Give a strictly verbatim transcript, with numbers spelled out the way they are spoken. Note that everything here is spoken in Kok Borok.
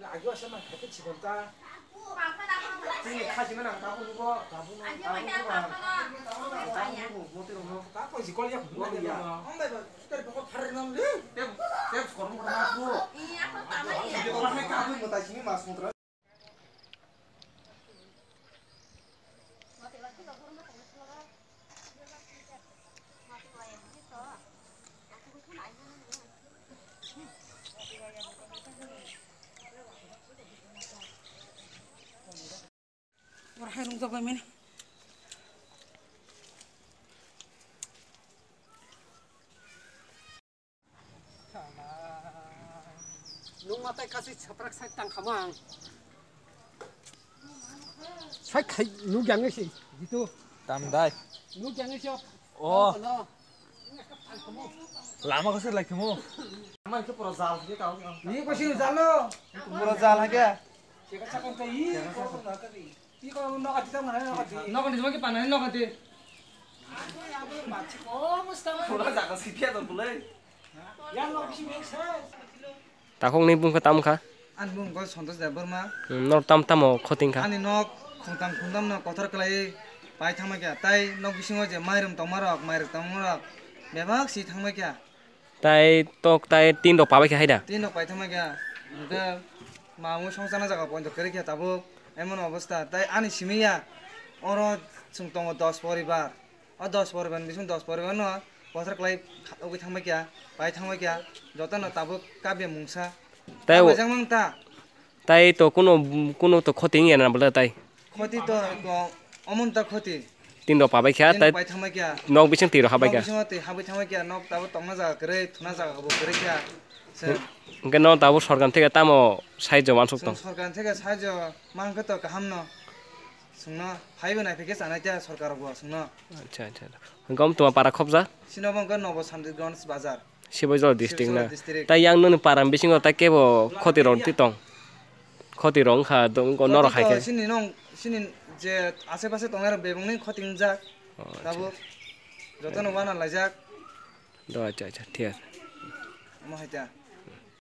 Agi asa ma khaikhe chikon ta. Chini khajima nang tabuk nugo, tabuk nugo, tabuk nugo, tabuk nugo, mote rok no. Ta koi jikol ya phunuk ya. Ong bai ba, ter bokol phar nang le. Tep, tep, kormo kormo aku. Iya, aku tamai ya. Jikol hai kabui mutai sini mas mutra. Ora hai rung jok bai mani. Nung matai kasi saprak sai tang khamang. Sai khai nuk yang si gitu. Tam dai. Nuk yang si. Oh. Lama kasi lai khamu. Lama itu pura jal gitu tau. Ni kasi jalo. Pura jal hai kya? Cheka chakon tai. Nogo ni joma ki panani nogo di. Pura jaga sipya to bulai. Takhok ni bungkha tam kha. Ani bung kol Santosh Debbarma. Hmm, nor tam tamo khoting kha. Ani nok khungtam khungtam no kothor kwlai pai thangma kya. Tai nok bisingo je mairum tongma rok, mairum tongma rok bebak si thangma kya. Tai tok tai tin rok pabai khe hai da. Tin rok paithangma kya. Hwnkhe mamung songchana jaga poito kwrwi khe tabuk emon obostha. Tai ani simi ya oro chwng tongo dos poribar. O dos poribar ni bising dos poribar no bothor kwlai ugwi thangma kya, paithangma kya. Jotono tabuk kabya mungsa. Tai o- Kabajak mang ta. Tai to kuno, kuno to khoti wngya na bwle tai. Khoti to ko omon ta khoti. Tin rok pabai kha, tin tai paithangma kya. Nok bising twi rok habai kha. Nok bising twi habai thangma kya, nok tabo tongna jaga kwrwi, thuna jaga bo kwrwi kha. Se. Hwnkhe no tabo sorkar theke tamo saijo mansuk tong? Sorkar theke saijo mankhe to kaham no. Sungno phaibo nai phikhe chanai kya sorkar bo sungno. Acha, acha. Hwnkhe om tuma para khobja? Sino bo hwnkhe Nobo Sandikganj bazar. Sibojor district na. Sibojor district. Tai yang nini param bisingo tai kebo khoti rok ti tong. Khoti rok wngkha, do-, wngkha norok khoti hai to khe. Sini nong, sini je ase pase tongnai rok bebak ni khoti wngjak. Oh, acha. Tabuk jotono wana laijak. Do, acha, acha, thik ase. Omo hai ta.